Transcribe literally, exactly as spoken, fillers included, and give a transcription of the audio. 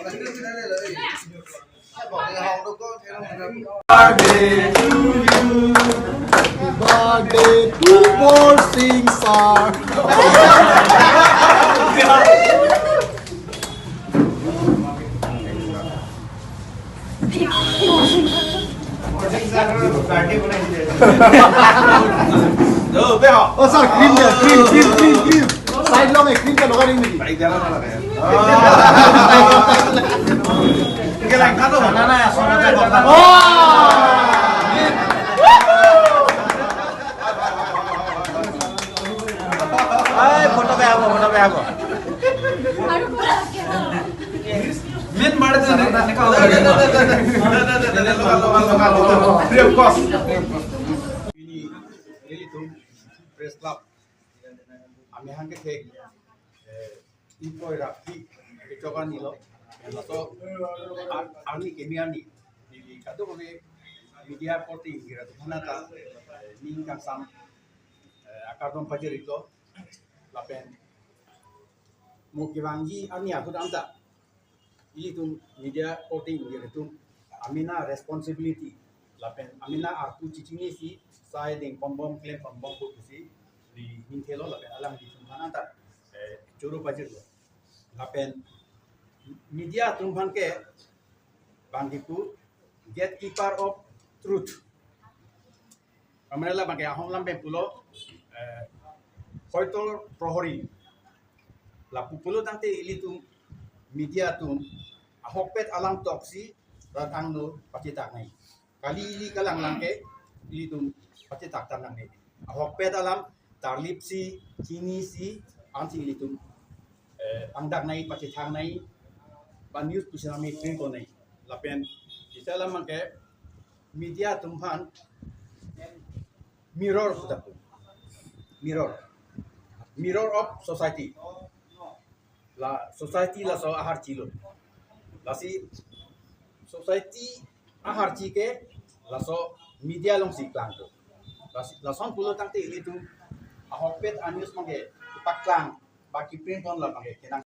Birthday to you. Birthday to Borsing sir. Oh sir, cream de, cream, cream, cream, cream. Side lo main cream ta laga ding naki? Na, na, na, na. Oh! Ai, photo beh abo, photo beh abo. Main mare de ne, ne ka. Free of cost. Ini, ini tu press club. Amahang kethek, eh, ingkoi ra phli kechok arni lo, laso ar-, arni keme arni, di kadokave media reporting gira tu aphan ta, eh, ning kangsam, eh, akardom pajir iklo, lapen mo kevangji arni ahut anta ilitum media reporting ilitum amena responsibility lapen amena arpu chichinisi sai dengponbom klemponbom pusi di ningthelo lapen alanglitum aphan anta, eh, choro pajirlo. Lapen media atum aphan ke bang kipu gatekeeper of truth. Pamela bang ke ahong lam pen pulo, eh, koitor prohori. Lapu pulo tangte ilitum media atum ahokpet alam toksi rat angno pachetak nangji. Kali ili kalang lang ke ilitum pachetak tang nangji. Ahokpet alam tarlip si, chini si, ansi ilitum, eh, angdak nangji, pachethang nangji, ba news pusi nami print ko nangji. Lapen, isa alam ke media atum aphan mirror puta pu. Mirror. Mirror of society. La society laso aharchi lo. Lasi society aharchi ke laso media alongsi klangpo. Lasi lason pulo tangte ilitum ahokpet a-news abang ke paklang, ba keprint pon la abang ke kenang.